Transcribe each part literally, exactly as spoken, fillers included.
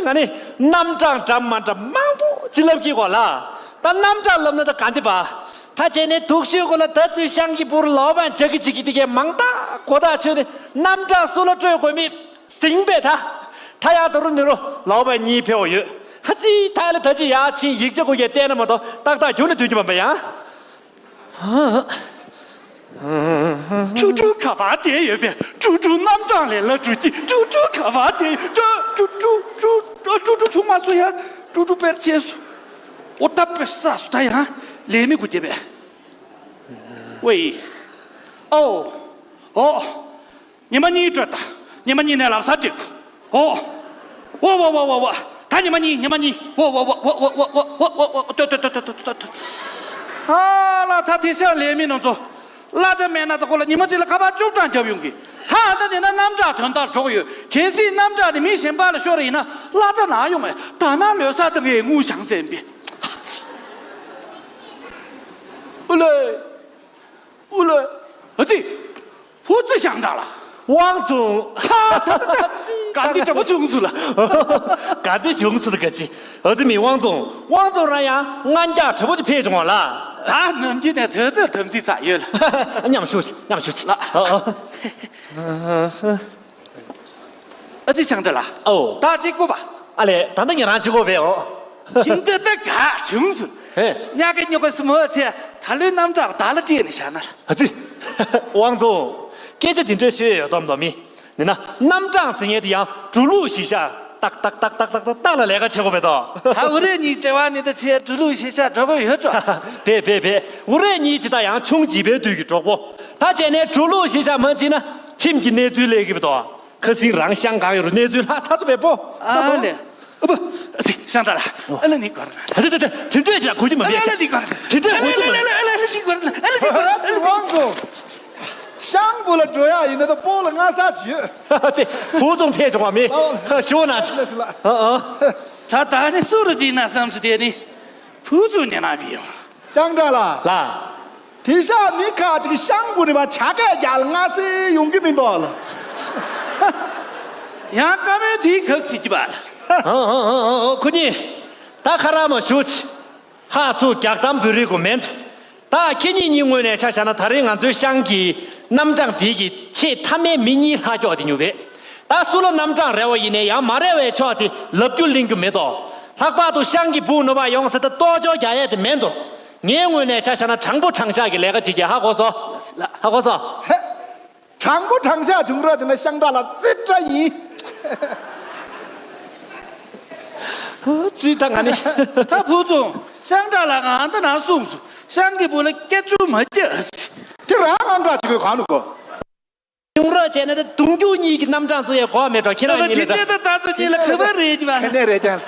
ང་ནི་རྣམ་གྲངས་འདྲ་མ་འདྲ་མང་པོ་ཅིག་ལབ་ཀྱི་གོ་ལ། ད་རྣམ་གྲངས་ལབ་ན་ད་ག་འདི་པ། ད་བྱས་ནས་དུག་ཤོས་གོ་ལ་ད་ཚུལ་ཤང་གི་བུར་ལའོ་པན་ཇག་གི་ཅིག་གི་དེ་གའི་མང་ད་གོ་ད་ཆོས་ནི་རྣམ་གྲངས་སུ་ལ་སྤྲོད་དགོས་མི་ཟིང་པས་ད། ད་ཡང་ད་རུ་ནི་རུ་ལའོ་པན་གཉིས་ཕེ་བ་ཡོད། ཧ་ཙི་ད་ལ་ད་ཅི་ཡ་ཕྱིན་ཡིག་ཆ་གོ་གའི་བལྟས་ན་མ་གཏོགས་ཏག་ཏག་རྒྱུ་ནི་དུས་ཀྱི་མ་པ་ཡང་། ཀྲུ་ཀྲུ་ག་པར་བསྡད་ཡོད་པས། ཀྲུ་ཀྲུ་རྣམ་གྲངས་ལས་སླ་ཀྲུ་ཀྱི་ཀྲུ་ཀྲུ་ག་པར་བསྡད་ཀྲུ་ཀྲུ་ཀྲུ་ཀྲུ་ཀྲུ་ཀྲུ་ཆུང་མ་སུ་ཡ་ཀྲུ་ཀྲུ་པེར་ཆེ་སུ་ཨོ་ཏ་པེ་ས་སུ་ད་ཡང་ལས་མི་གུ་རྒྱབ་པས། ཝེ། ཨོ། ཨོ། ཉི་མ་གཉིས་སྤྲོད་དང་། ཉི་མ་གཉིས་ནས་ལབ་ས་སྤྲད་དགོས། ཨོ། ཝ་ཝ་ཝ་ཝ་ཝ། ད་ཉི་མ་གཉིས། ཉི་མ་གཉིས། ཝ་ཝ་ཝ་ཝ། ལྟོས་ལྟོས་ལྟོས་ལྟོས། ཧ་ལ་ད་དེ་ཤ་ལས་མི་རྣམ་ཚོ། གླ་ཆ་མེད་ན་ཚ་ཁོ་ལ་ཉི་མ་གཅིག་ལ་ཁ་པར་བཅུ་གྲངས་རྒྱབ་ཡོང་གི། ད་ད་དེ་ན་རྣམ་གྲངས་དོན་དག་འགྲོ་གི་ཡོད། གལ་སྲིད་རྣམ་གྲངས་དེ་མི་གཞན་པ་ལ་ཤོར་ཡིན་ན་གླ་ཆ་ནང་ཡོང་བས། ད་ན་ལོས་ས་དང་ངའི་དངུལ་བྱང་ཟེར་པས། ཨུ་ལེ། ཨུ་ལེ། ཨ་ཙི། ཧུ་ཙི་ཞང་དྲག་ལ། ཝང་ཙུང་། ཧ་ད་ད་ད། ག་འདི་གྲོགས་པོ་བྱུང་སུ་ལ། ག་འདི་བྱུང་སུ་ལ་ག་ཅི། ཨ་ཙི་མི་ཝང་ཙུང་། ཝང་ཙུང་རང་ཡང་ང་རྒྱ་གྲོགས་པོ་ཅིག་ཕེབས་བྱུང་བ་ལ། ད་ནམ་རྒྱུན་ནས་དོལ་རྩེད་དམ་ཚིག་ཚ་ཡོད་ལ། མཉམ་ཞུགས་མཉམ་ཞུགས་ལ། ཨ་ཙི་ཞང་དྲག་ལ། ཨོ། ད་ཅིག་སྐུ་པ། ཨ་ལས་ད་ལྟ་ཉིད་རང་གཅིག་པོ་བས་འོ། ཤིང་རྟ་ད་ག་བྱུང་སོང་། ཧེ། ཉག་གི་ཉོ་ག་སི་མོ་ཆེ་ད་ལོའི་རྣམ་གྲངས་བདག་ལ་སྤྲད་ནས་བཞག་ན་ལ། ཨ་ཙི། ཝང་ཙུང་། སྐད་ཆ་དེ་འདྲའི་ཤོད་ཡོད་དམ་དོ་མི། ནི་ན་རྣམ་གྲངས་ཟེར་མཁན་དེ་ཡང་འགྲོ་ལུགས་གཞི་བཞག་ཏག་ཏག་ཏག་ཏག་ཏག་ཏག་ལ་ལས་ཀ་བྱེད་དགོས་པས་དོ། ད་འུ་རེ་གཉིས་འབྲེལ་བ་ནི་ད་ཆེ་འགྲོ་ལུགས་གཞི་བཞག་འགྲོ་དགོས་ཡོད་འགྲོ། བེ་བེ་བེ། འུ་རེ་གཉིས་ཇི་ལྟ་ཡང་ཆུང་བྱིས་པའི་དུས་ཀྱི་གྲོགས་པོ། ད་བྱས་ནས་འགྲོ་ལུགས་གཞི་བཞག་མ་བྱིན་ན་ཁྲིམས་ཀྱི་གནས་ཚུལ་སླེབས་ཀྱི་པས་དོ། ཁ་སང་རང་ཤང་གང་ཡོད་རུ་གནས་ཚུལ་ལྷག་ཚར་ཚོ་བས་པོ། ཨ་ལེ། ཨ་བུ། ཨ་ཙི་ཤང་ད་ལ། ཨ་ལེ་ནི་གོ་ར་ན། ཨ་ཙི་ཙི་ཙི་དེ་འདྲས་ཅིག་ལ་གོ་རྒྱུ་མ་མེད་ཨ་ལེ་ནི་གོ་ར་ན། དེ་འདྲས་གོ་རྒྱུ་མ་མེད། ཨ་ལེ་ནི་གོ་ར་ན། ཨ་ལེ་ནི་གོ་ར་ན། ཨ་ལེ་ནི་གོ་ར་ན། ཝང་ཙུང་། ཤང་བུ་ལ་འགྲོ་ཡག་ཡིན་ན་ད་སྤོ་ལ་ང་ས་ཅི་ཡོད། ཨ་ཙི་བུ་ཙུང་ཕེ་བྱུང་བ་མེད། ཨོ། ཞུ་ན་ཅི། ཨ་ལེ་ཙི་ལ། ཨ་ཨ། ད་ད་ནི་སུ་རུ་ཅིག་ན་བསམ་ཚུལ་དེ་ནི། བུ་ཙུང་ཉན་ན་བི་ཡོང་། ཤང་ད་ལ། ལ། དེ་ཤ་མི་ཁ་ཅིག་ཤང་བུ་ནི་བ་ཆ་ག་རྒྱལ་ང་སེ་ཡོང་གི་མི་འདུག་ལ། ཡང་ཀ་མོའི་དེའི་ཁག་སྲིད་ཀྱི་བ་ལ། ཨ་ཨ་ཨ་ཨ་ཁོ་གཉིས། ད་ཁ་ར་མ་ཞུ་ཆི། ཧ་སུ་རྒྱག་གཏམ་བོད་རིགས་གོ་མེན། ད་ཁྱེད་གཉིས་གཉིས་ངོས་ནས་ཆ་བཞག་ན་ད་རེས་ང་ཚོའི་ཤང་གི་རྣམ་གྲངས་དེ་གི་ཆེས་མཐའ་མའི་མི་གཉིས་ལྷག་ཀྱོག་དེ་ཉུ་བས། ད་སུ་ལ་རྣམ་གྲངས་རེ་བ་ཡིན་ནའི་ཡང་མ་རེ་བའི་ཕྱོགས་དེ་ལབ་རྒྱུ་གླེང་རྒྱུ་མེད་དོ། ལྷག་པར་དུ་ཤང་གི་བུ་ནུ་བ་ཡོང་ཟེར་ད་ལྟོ་ཅོག་རྒྱག་ཡས་དེ་མེད་དོ། ངའི་ངོས་ནས་ཆ་བཞག་ན་དྲང་པོ་དྲང་བཞག་གི་ལས་ཀ་བྱེད་ཀྱི་ཧ་གོ་སོ། ཧ་གོ་སོ། ཧེ། དྲང་པོ་དྲང་བཞག་བྱུང་རོགས་བྱས་ན་ཤང་ད་ལ་རྩེ་བཀྲ་ཡིན། ཙི་ད་ང་ནི། ད་བུ་ཙུང་ཤང་ད་ལ་ང་ད་ན་གསུངས་སོ། ཤང་གི་བུ་ལ་སྐད་ཅོ་མ་རྒྱག་ཟེར། དེ་རང་ཨང་དྲག་བྱེད་དགོས་གང་ལུགས་གོ། ཡོང་རོགས་བྱས་ན་ད་གདུང་རྒྱུད་གཉིས་ཀྱི་རྣམ་གྲངས་ཚོ་ཡང་གོ་བ་མེད་འགྲོ་ཁྱེད་རང་གཉིས་ལ་ད། ད་ད་ཚོ་གཉིས་ལ་ཁ་པར་རེད་ཀྱི་བ། ཁ་ནས་རེད་ཀྱང་།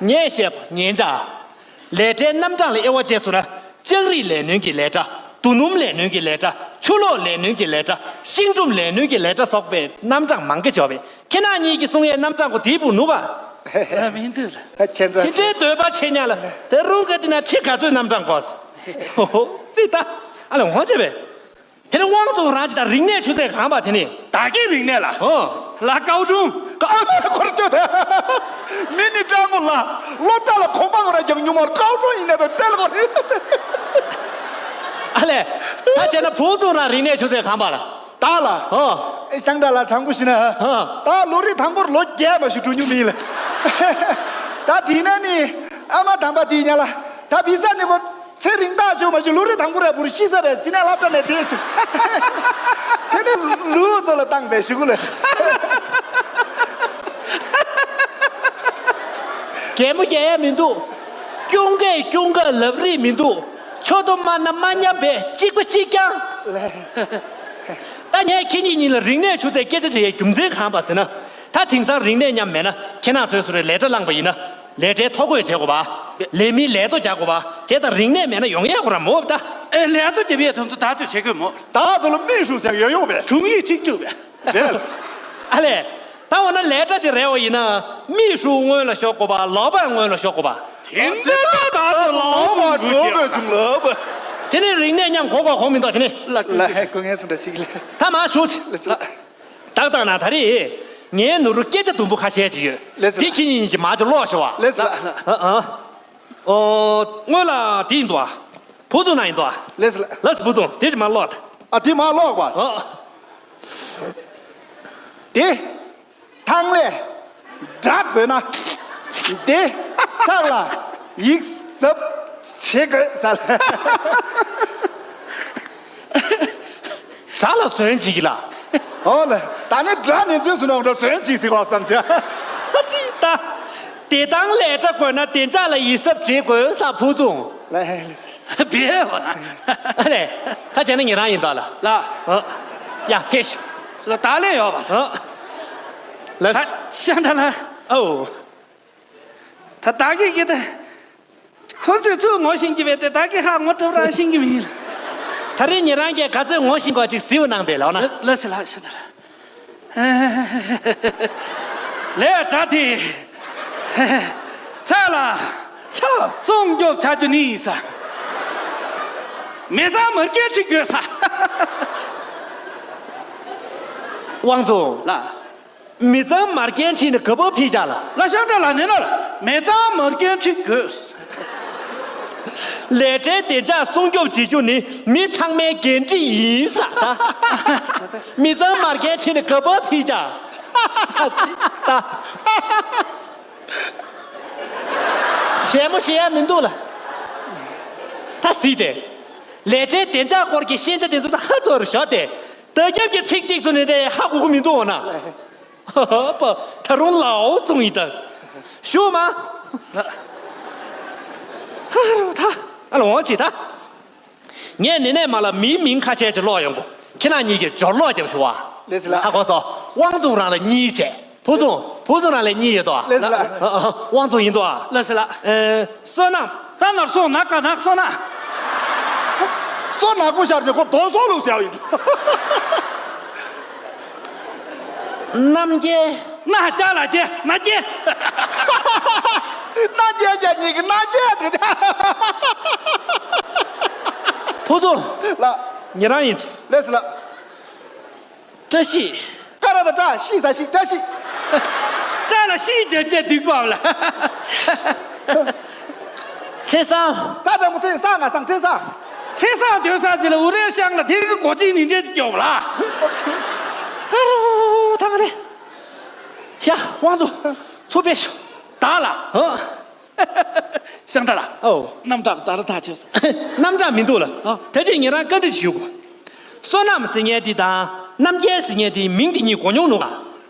ངས་བཤད་པ་ཉན་ཅག་ལས་གྲྭའི་རྣམ་གྲངས་ལ་དབྱེ་བ་ཕྱེ་སོང་ན། ལྕགས་རིགས་ལས་སྣོན་གྱི་ལས་གྲྭ། རྡོ་སྣུམ་ལས་སྣོན་གྱི་ལས་གྲྭ། ཆུ་གློག་ལས་སྣོན་གྱི་ལས་གྲྭ། ཤིང་སྒྲོམ་ལས་སྣོན་གྱི་ལས་གྲྭ་སོགས་པའི་རྣམ་གྲངས་མང་གི་ཆོག་པས་ཁྱེད་རང་གཉིས་ཀྱིས་གསུང་ཡས་རྣམ་གྲངས་གོ་དེའི་བུ་ནུ་བ། ཨ་མི་འདུག་ལ། ཁྱེད་ཚོ་ཁྱེད་ཚོའི་འདོད་པ་ཆེ་ཉག་ལ་ད་རུང་ག་དེ་ན་ཁྲི་ག་ཚོད་རྣམ་གྲངས་གོ། ཧོ་ཧོ་ཙི་ད། ཨ་ལ་ཧོང་ཆེ་བས། དེ་ནས་དབང་ཚོགས་རང་ཅི་དང་རིག་གནས་ཆུ་ཚད་གང་པ་དེ་ནི། ད་གིན་རིག་གནས་ལ། ཨོ། ལ་ཀའོ་ཀྲུང་། ཀའོ་ཀྲུང་ཁོར་སྐྱོད་དེ། མི་ནི་ཀྲང་མོ་ལ། སློབ་གྲྭ་ལ་གོམ་པ་ངོ་ར་ཀྱང་ཉུང་མོར་ཀའོ་ཀྲུང་ཡིན་ནས་ད་ཏེ་ལ་ཁོ་རེ། ཨ་ལས། ད་བྱས་ན་བུ་ཚོ་རང་རིག་གནས་ཆུ་ཚད་གང་པ་ལ། ད་ལ། ཨོ། ཨེ་ཤང་ད་ལ་དྲང་པོ་ཞུ་ན། ཨོ། ད་ལོ་རེ་དང་པོར་ལོ་བརྒྱད་མ་ཞུ་འགྲོ་མྱོང་མིན་ལ། ད་དེ་ན་ནི། ཨ་མ་དམ་པ་དེ་ཉ་ལ། ད་བི་ས་ནི་བོ། ཚེ་རིང་ཐག་ཆོད་མ་ཞིག་ལོ་རེ་དང་པོ་ར་བུར་ཤི་ས་བས་དེ་ནས་སློབ་གྲྭ་ནས་དེ་ཆུ། དེ་ནས་ལུས་ཚོ་ལ་བཏང་བས་ཞུ་གུ་ལ། གད་མོ་རྒྱག་ཡ་མི་འདུག་སྐྱུང་གས་སྐྱུང་ག་ལབ་རིགས་མི་འདུག་ཆོ་ཏོ་མ་ན་མ་ཉམས་པས་གཅིག་པ་གཅིག་རྐྱང་། ད་ངས་ཁྱེད་གཉིས་གཉིས་ལ་རིག་གནས་ཆུ་ཚད་སྐད་ཆ་དྲི་ཡའི་རྒྱུ་མཚན་གང་པ་ཟེར་ན། ད་དེང་སང་རིག་གནས་མཉམ་མེད་ན་ཁྱེད་རང་ཚོའི་སུ་རེ་ལས་གྲྭ་བླངས་པ་ཡིན་ན། ལས་གྲྭའི་ཐོ་འགོད་བྱེད་དགོས་པ། ལས་མིའི་ལས་ཐོ་རྒྱག་དགོས་པ། བྱས་ཙང་རིག་གནས་མེད་ན་ཡོང་ཡག་ཁོ་རང་མོ་ད། ཨེ་ལས་ཐོ་རྒྱབ་ཡས་དོན་ཚོ་ད་ཚོད་བྱེད་དགོས་མོ། ད་ཚོ་ལ་秘书ཟེར་ཡོད་ཡོད་པས། 中英 གཅིག་སྒྲིལ་བས། རེད། ཨ་ལས། ད་འོ་ན་ལས་གྲྭ་ཞིག་རེད་བ་ཡིན་ན། 秘书 སྔོན་ལ་ཤོག་དགོས་པ། 老板 སྔོན་ལ་ཤོག་དགོས་པ། དེ་འདྲ་ད་ཚོ་老板 འགྲོ་དགོས་བྱུང་ལབ། དེ་ནི་རིག་གནས་མཉམ་གོ་གོ་གོ་མི་འདུག་དེ་ནི། ལ་ལ་ཧེ་གོ་ངེས་སུ་འདྲ་ཞིག་ལས། ད་མ་ཞུ་ཆི། ལ་ལ། ཏག་ཏག་ན་ད་རེས། ངའི་ནོར་བུ་སྐད་ཆ་དུམ་བུ་ཁ་ཤས་ཅིག་ཡོད། ལགས་སོ། དེ་ཁྱེད་གཉིས་ཀྱིས་མར་ཅིག་ཀློག་ཤོག་ཨ། ལགས་སོ། ཨ་ཨ། ཨོ། སྔོན་ལ་དེ་ཡིན་འདུག་ཨ། ཕུར་ཚུགས་ནང་ཡིན་འདུག་ཨ། ལགས་སོ། ལགས་སོ། ཕུར་ཚུགས་དེ་ཅིག་མར་ཀློག་ད། ཨ། དེ་མར་ཀློག་པ། ཨ། དེ། ཐང་ལས། སྦྲགས་དགོས་ན། དེ། ཕྱག་ལ། ཡིག་གཟབ། བྱེད་དགོས་ས་ལ། སྒྲ་ལ་ཟོན་བྱེད་ཀྱི་ལ། ཨོ་ལ། ད་ནི་སྒྲ་ནི་འཛུལ་སོང་ན་འགྲོ་ཟོན་བྱེད་ཟེར་བ་བསམ་བྱ། ཨ་ཙི་ད། དེ་དང་ལས་སྒྲ་དགོས་ན་བདེ་འཇགས་ལ་ཡིད་གཟབ་བྱེད་དགོས་ས་ཕུར་ཚུགས། ལ་ཧེ་ལ་སི། བེ་བ། ཨ་ལས། ད་བྱས་ན་ཉེ་རང་ཡིན་ད་ལ། ལ། ཨ། ཡ་ཕེབས་ཤོག་ལ་ད་ལས་ཡོད་པ། ཨ། ལ། ད་ཤ་འདྲ་ལ། ཨོ། ད་ད་གི་གི་ད། ཁོ་ཚོས་ཚུར་ངོ་ཤེས་ཀྱི་མེད་དེ་ད་གི་ཧ་ངོ་སྤྲོད་རང་ཤེས་ཀྱི་མིན། ད་རེས་ཉེ་རང་གིས་ག་ཚོད་ངོ་ཤེས་གོ་ཅིག་གཟིགས་གནང་དེ་ལོ་ན། ལ་སི་ལ་ཤི་ད་ལ། ལས་དྲ་དེ། ཚ་ལ། ཆ། སྲུང་སྐྱོབ་བྱ་རྒྱུ་ནི་ས། མི་ཚང་མར་སྐད་ཆིག་དགོས་ས། དབང་རྫོང་། ལ། མི་ཚང་མར་འགན་ཁྲིད་ནས་ག་པར་ཕེབས་ཀྱག་ལ། ལ་ཤང་ཏ་ལ་ནི་ལ་མི་ཚང་མར་འགན་ཁྲིད་དགོས། ལས་གྲྭའི་བདེ་འཇགས་སྲུང་སྐྱོབ་བྱེད་རྒྱུ་ནི་མི་ཚང་མའི་འགན་འཁྲི་ཡིན་ས་ད། མི་ཚང་མར་འགན་ཁྲིད་ནས་ག་པར་ཕེབས་ཀྱག་ད། ཞལ་མོ་ཞེ་ཡ་མི་འདུག་ལ། ད་གཟིགས་ཏེ། ལས་གྲྭའི་བདེ་འཇགས་སྐོར་གྱི་ཤེས་བྱ་དེ་ཚོ་ད་ཧ་ཚོར་ཞོག་སྟེ། ད་རྒྱབ་ཀྱི་ཚིག་ཏིག་ཚོ་ནི་དེ་ཧ་གོ་གི་མི་འདུག་འོ་ན། ཧ་ཧ་པ། ད་རུང་ལའོ་ཙུང་ཡིན་ད། ཞུ་མ། ཧ་རུ་ད། ཨ་ལ་འོང་ཅི་ད། ངས་ནི་ནས་མ་ལ་མིའི་མིང་ཁ་ཤས་ཅིག་ཀློག་ཡོང་གོ། ཁྱེད་རང་གཉིས་ཀྱིས་སྦྱོར་ཀློག་རྒྱབ་ཞུ་བ། ལགས་སོ་ལགས། ཧ་གོ་སོ། དབང་ཙུང་རང་ལ་གཉིས་བྱས། ཕུ་ཙུང་། ཕུ་ཙུང་རང་ལ་གཉིས་ཡོད་དོ། ལགས་སོ་ལགས། ཨ་ཨ། དབང་ཙུང་ཡིན་དོ། ལགས་སོ་ལགས། ཨེ། བསོད་ནམས། ས་ནར་སོ་ན་ཀ་ནག་སོ་ན། སོ་ནག་པོ་ཤར་ནས་ཁོ་རྡོ་སོ་ལུག་ཟེར་ཡོད། རྣམ་རྒྱལ། ན་རྒྱ་ལ་རྒྱལ་ན་རྒྱལ། རྣམ་རྒྱལ་རྒྱལ་གཉིས་ཀྱི་རྣམ་རྒྱལ་དེ། ཕུ་ཙུང་། ལགས། ཉེ་རང་ཡིན། ལགས་སོ་ལགས། བཀྲ་ཤིས། ཀ་ར་ད་བཀྲ་ཤིས་ས་ཤིས་བཀྲ་ཤིས། བཀྲ་ལ་ཤིས་རྒྱབ་རྒྱབ་སྡིག་པ་ལ། ཚེ་བཟང་། ཚ་དྲང་པོ་ཚེ་བཟང་ང་བཟང་ཚེ་བཟང་། ཚེ་བཟང་སྡོད་ས་དེ་ལ་འུ་རའི་ཤང་ལ་དེ་རིང་གི་སྒོ་ཆེན་ནི་འདྲས་ཀྱི་སྐྱོབ་ལ། ཧ་རུ་ཐང་རེ། ཡ་དབང་ཚོ་ཚུར་ཕེབས་ཤོག་ད་ལ། ཧ། ཤང་ད་ལ། ཨོ། རྣམ་གྲངས་ད་ར་ཐག་ཆོད་སོང་། རྣམ་གྲངས་མི་འདུག་ལ། ཨ། ད་ཅི་ཉེ་རང་བཀའ་འདྲི་ཞུ་དགོས། བསོད་ནམས་ཟེར་མཁན་དེ་དང་རྣམ་རྒྱལ་ཟེར་མཁན་དེའི་མིང་དེ་གཉིས་གོ་མྱོང་ནོ་ག་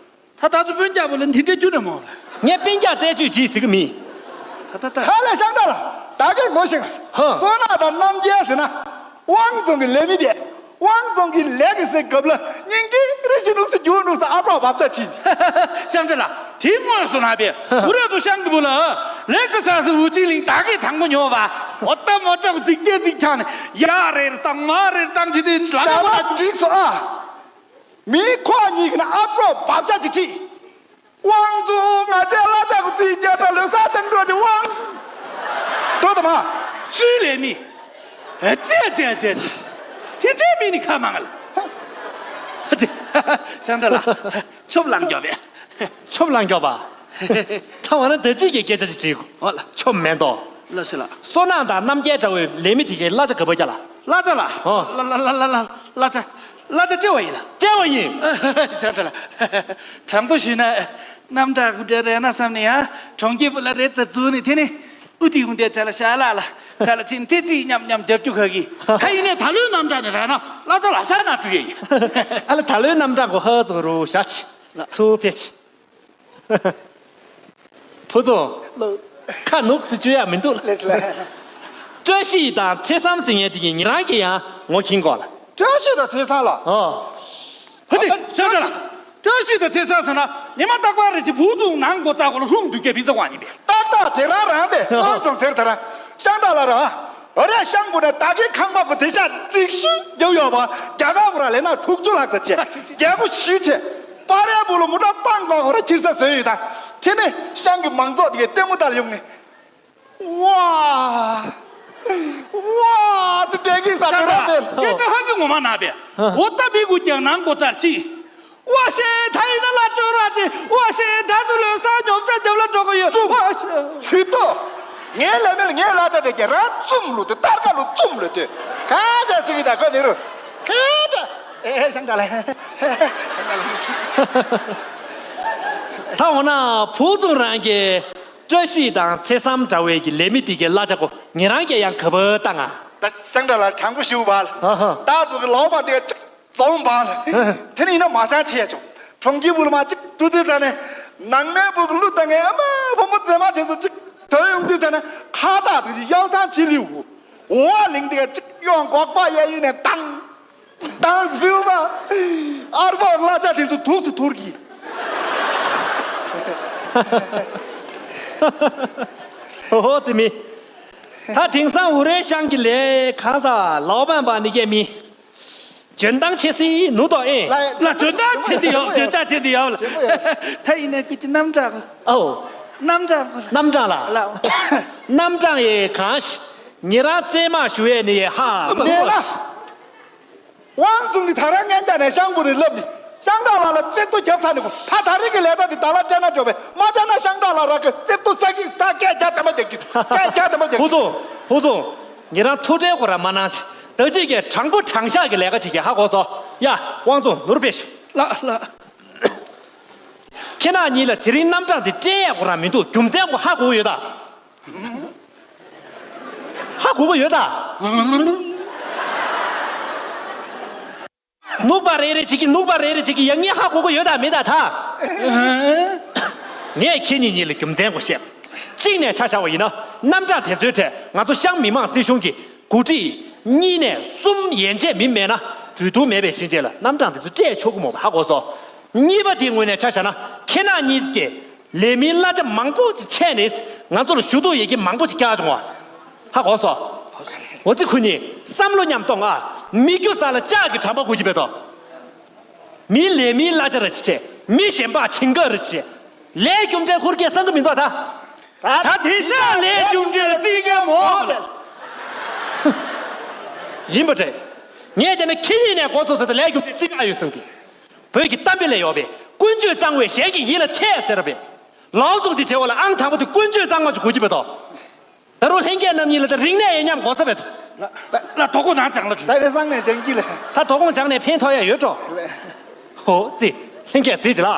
ད་ད་ཚོ་སྤུན་ཀྱག་པོ་ལ་འདི་འདྲ་རྒྱུ་རེད་མོ། ངས་སྤུན་ཀྱག་རྩད་གཅོད་བྱེད་ཟེར་གི་མིན། ད་ད་ད། ཧ་ལས་ཤང་ད་ལ། ད་གིན་ངོ་ཤེས། ཧ། བསོད་ནམས་དང་རྣམ་རྒྱལ་ཟེར་ན། དབང་རྫོང་གི་ལས་མི་དེ། དབང་རྫོང་གི་ལས་ཀྱི་སའི་རྒབ་ལ་སྙིང་གི་རི་ཞི་ནུག་སི་རྒྱུ་ནུག་སི་ཨ་པྲོ་བབ་ཆ་ཁྲིད། ཤང་ད་ལ། དེ་དངོས་སུ་ན་པས་འུ་ར་ཚོ་ཤང་གི་བུ་ལ་ལས་ཀྱི་ས་སི་འུ་ཅི་ལིང་ད་གིན་དང་པོ་ཉོ་བ། འོ་ད་མོ་ཅོག་ཙིག་ཏེ་ཙིག་ཆག་ནས་ཡ་རེར་བཏང་མ་རེར་བཏང་ཅི་དེ་ལ་ལ་བ་ལ་འགྲིག་སོ་ཨ། མི་ཁོ་གཉིས་ཀྱི་ན་ཨ་པྲོ་བབ་ཆ་ཅིག་ཁྲིད། དབང་ཚོ་ང་ཚོའི་གླ་ཆ་གི་རྩིས་རྒྱག་ད་ལོས་ས་དང་འགྲོ་ཅིག་དབང་། འགྲོ་དང་མ། སུའི་ལས་མི། ཨ་ཙེ་ཙེ་ཙེ་ཙེ། དེ་འདྲའི་མི་ནི་ཁ་མང་ལ། ཨ་ཙེ། ཤང་ད་ལ། ཆོབ་ལང་རྒྱོབ་པས། ཆོབ་ལང་རྒྱོབ་པ། ད་འོ་ན་ད་ཅིག་གི་སྐད་ཆ་ཅིག་དྲིས་གོ། འོ་ལ། ཆོབ་མེན་ཏོ། ལ་སི་ལ། བསོད་ནམས་དང་རྣམ་རྒྱལ་འདྲ་བའི་ལས་མི་དེ་གའི་གླ་ཆ་ག་པར་རྒྱག་ལ། གླ་ཆ་ལ། ཨོ། ལ་ལ་ལ་ལ་ལ་གླ་ཆ། གླ་ཆ་སྤྲད་པ་ཡིན་ལ། སྤྲད་པ་ཡིན། ཤང་ད་ལ། དྲང་པོ་ཞུས་ན། རྣམ་གྲངས་ཀུན་བྲལ་རེད་ན་བསམ་ནས་ཡང་གྲོང་ཁྱེར་བུ་ལ་རེད་ཙ་འཛུལ་ནས་དེ་ནས་ཨུ་ཏི་ཀུན་བྲལ་ཆ་ལ་ཤ་ལ་ལ་ཆ་ལ་ཕྱིན་ཐེ་ཙི་མཉམ་མཉམ་རྒྱབ་རྒྱུ་ཁ་གི་ད་ཡིན་ནས་ད་ལོའི་རྣམ་གྲངས་ནས་རེད་ན་གླ་ཆ་ལ་ཤ་ན་བྲུ་ཡ་ཡིན། ཨ་ལ་ད་ལོའི་རྣམ་གྲངས་གོ་ཧ་ཙོ་རུ་ཤ་ཆི་ཚུར་ཕེ་ཆི། ཕུ་ཚོ། ལོ། ཁ་ནུག་སི་བཅོས་ཡ་མི་འདུག་ལ། ལེས་ལ། བཀྲ་ཤིས་དང་ཚེ་བསམ་ཟེར་མཁན་དེ་གིས་ཉེ་རང་གིས་ཡང་ངོ་མཁྱེན་གོ་ལ། བཀྲ་ཤིས་དང་ཚེ་བསམ་ལ། ཨོ། ཧ་ཅི་ཤང་ད་ལ། བཀྲ་ཤིས་དང་ཚེ་བསམ་ཟེར་ན་ཉི་མ་རྟག་པར་རེ་ཅི་བུ་ཚུགས་ནང་སྒོ་རྩ་སྒོ་ལ་ལྷུང་འདུག་གས་བི་ཛ་ཝང་ཡིན་པས། ཏག་ཏག་དེ་རང་རང་དེ་ཨོ་ཙང་ཟེར་ད་ར་ཤང་ད་ལ་ར། ཨོ་རེ་ཤང་བུ་ན་ད་གི་ཁང་པ་བུ་དེ་ཤ་རྫིག་ཤུ་རྒྱབ་ཡོད་པ་རྒྱ་གར་བུ་ར་ལས་ན་དྲུག་ཅུ་ལྷག་ཙམ་བྱས་རྒྱལ་པོ་ཞུས་བྱས། པར་ཡ་བུ་ལ་མུ་ཏྲ་པང་གོ་གོ་ར་ཁྱིར་ས་བཟོས་ཡོད་ད། དེ་ནས་ཤང་གི་མང་ཚོགས་དེ་གའི་ལྟད་མོ་ལྟ་ལ་ཡོང་ནས། ཝ། ཝ། དེ་དེ་གི་ས་དེ་ར་དེ། སྐད་ཆ་ཧ་གི་ངོ་མ་ན་པས། འོ་ད་བི་གུ་ཀྱང་ནང་གོ་ཚར་ཅི། ཝ་ཤེ་ཐ་ཡི་ན་ལ་ ཅོ་ར་ཅི་ཝ་ཤེ་ད་ཚུ་ལོ་ས་ཉོབ་ཚ་ཉོབ་ལ་འགྲོ་གི་ཡོད། ཙུམ། ཝ་ཤེ། ཆུ་ཏོ། ངའི་ལ་མེ་ལ་ངའི་ལ་ཅ་དེ་གི་ར་ཙུམ་ལོ་དེ་ཏར་ཀ་ལོ་ཙུམ་ལོ་དེ་ཁ་ཅ་སི་གི་ད་ཁོ་ནི་རུ་ཁ་ཅ་ཨེ་ཤང་ཀ་ལ། ད་འོ་ན་བུ་ཚུ་རང་གི་བཀྲ་ཤིས་དང་ཚེ་བསམ་འདྲ་བའི་གི་ལས་མི་དེ་གི་གླ་ཆ་གོ་ཉེ་རང་གི་ཡང་ག་བ་བཏང་ང་། ད་ཤང་ཀ་ལ་དྲང་པོ་ཞུ་བ་ལ། ད་ཚུ་གི་ལོ་མ་དེ་ག་ཅིག་རྫོང་བ་ལ། དེ་ནི་ཡིན་ན་མ་ཚང་ཆེ་ཡ་ཆོག་གྲོང་ཁྱེར་བུ་ལ་མ་གཅིག་འགྲོ་དུས་ཙ་ནས་ནང་མའི་བུ་གུ་ལུ་དང་ངའི་ཨ་མ་བུ་མོ་མཛེས་མ་དེ་ཚོ་གཅིག་དོན་ཡོང་དུས་ཙ་ནས་ཁ་བཏགས་དུ་ཅིག་གཡའུ་སང་ཅི་ལིའུ་འོ་བ་ལིང་དེ་ག་གཅིག་གཡོང་འགོག་པ་གཡས་གཡོན་ནས་བཏང་བཏང་ཟིལ་བ་ཨར་བ་གླ་ཆ་དེ་ཚོ་དུག་སུ་ཐུར་གི། ཧོ་ཙི་མི། ད་དེང་སང་འུ་རའི་ཤང་གི་ལས་གང་ཟག་ལའོ་པན་པ་ནི་སྐྱེ་མི། འཇོན་ཐང་ཆེ་སི་ནུ་དོ་ཨེ། ལ་ལ་འཇོན་ཐང་ཆེ་འདི་ཡོད། འཇོན་ཐང་ཆེ་འདི་ཡོད་ལ། ད་ཡིན་ན་ཁྱེད་ཀྱི་རྣམ་གྲངས། ཨོ། རྣམ་གྲངས། རྣམ་གྲངས་ལ། ལ། རྣམ་གྲངས་ཡེ་གང་ཞིག་ཉེ་རང་རྩེད་མ་ཞུ་ཡས་ནི་ཡེ་ཧ་མ་ནས་ན། དབང་བཙུགས་ནི་ད་རང་ངན་ཅག་ནས་ཤང་བུ་ནི་ལབ་ནི་ཤང་ཀྲག་ལ་ལ་རྩེད་ཏོ་རྒྱབ་ཚར་ནི་གོ་ད་ད་རེས་ཀྱི་ལས་གྲྭ་འདི་ད་ལ་སྤྲད་ན་འགྲོ་བས་མ་སྤྲད་ན་ཤང་ཀྲག་ལ་རག་གི་རྩེད་ཏོ་ས་གི་ས་སྐད་རྒྱག་དམ་པ་རྒྱག་གི་སྐད་རྒྱག་དམ་པ་རྒྱག་གི་ཧུ་ཙུང་། ཧུ་ཙུང་། ཉེ་རང་ཐུགས་ཁྲལ་ཁོ་ར་མ་གནང་ཆེ། ད་ཅིག་གི་དྲང་པོ་དྲང་བཞག་གི་ལས་ཀ་བྱེད་ཀྱི་ཧ་གོ་སོ། ཡ། དབང་བཙུགས་ནོར་བེད་ཤོག་ལགས་ལགས། ཁྱེད་རང་གཉིས་ལ་དེ་རིང་རྣམ་གྲངས་དེ་སྤྲད་ཡ་ཁོ་ར་མི་འདུག་རྒྱུ་མཚན་ཁོ་ཧ་གོ་གི་ཡོད་ད། ཧ་གོ་གི་ཡོད་ད། ནུག་པ་རེ་རེ་ཅིག་གིས་ནུག་པ་རེ་རེ་ཅིག་གིས་ཡང་ངས་ཧ་གོ་གི་ཡོད་ད་མེད་ད་ད། ངས་ཁྱེད་གཉིས་གཉིས་ལ་རྒྱུ་མཚན་ཁོ་བཤད། གཅིག་ནས་ཆ་བཞག་པ་ཡིན་ན་རྣམ་གྲངས་དེ་ཚོའི་གྲས་ང་ཚོ་ཤང་མི་དམངས་སྲིད་གཞུང་གི་འགོ་ཁྲིད་གཉིས་ནས་གསུམ་ཡན་ཆད་མི་མེད་ན་གྲོས་བསྡུར་མེད་པའི་ཕྱིན་ཆད་ལ་རྣམ་གྲངས་དེ་ཚོ་སྤྲད་ཆོག་གི་མོ་ཧ་གོ་སོ། གཉིས་པ་དེའི་ངོས་ནས་ཆ་བཞག་ན་ཁྱེད་རང་གཉིས་ཀྱིས་ལས་མིའི་གླ་ཆ་མང་པོ་ཅིག་ཆད་ནས་ང་ཚོ་ལ་ཞུ་གཏུག་ཡི་གེ་མང་པོ་ཅིག་བསྐྱལ་བྱུང་བ། ཧ་གོ་སོ། འོ་ཙི་ཁུ་ནི་བསམ་བློ་མཉམ་གཏོང་ཨ། མི་རྒྱུ་ས་ལ་ལྕགས་ཀྱི་གྲམ་པ་དགོས་ཀྱི་བས་ཏོ། མི་ལས་མིའི་གླ་ཆ་ར་ཅི་བྱས། མི་གཞན་པ་ཕྱིན་ཀ་ར་ཅི་བྱས། ལས་རྒྱུ་འབྲས་ཁུར་སྐྱེལ་བསམ་གི་མི་འདུག་ད། ད་དེ་ཤ་ལས་རྒྱུ་འབྲས་ལ་བརྩི་མཁན་མོ། ཡིན་པ་རེད། ངས་བལྟས་ན་ཁྱེད་གཉིས་ནས་འགོ་ཚུགས་ཟེར་ཏེ་ལས་རྒྱུ་འབྲས་བརྩི་ག་ཡོད་བསམ་གི། བོད་ཀྱི་གཏམ་དཔེ་ལས་ཡོད་པས་ཀུན་སྤྱོད་གཙང་བས་གཞན་གྱི་ཡིད་ལ་ཐེ་ཟེར་བས། ལའོ་ཙུང་གི་བྱེད་པ་ལ་ཨང་དང་པོ་དེ་ཀུན་སྤྱོད་གཙང་མ་ཅིག་དགོས་ཀྱི་བས་ཏོ། ད་རུང་ལྷན་རྒྱས་རྣམ་གཉིས་ལ་ད་རིག་གནས་ཡེ་མཉམ་གོ་ས་བས་ཏོ། ལ་ལ་དོ་ཁོ་ནང་ཅང་ལ་ད་རེ་སང་ནས་ཅང་གི་ལ། ད་དོ་ཁོང་ཅང་ནས་ཕན་ཐོགས་ཡ་ཡོད་འགྲོ། ལ། ཧོ་ཙི། ལྷན་རྒྱས་གཟིགས་ཅི་ལ།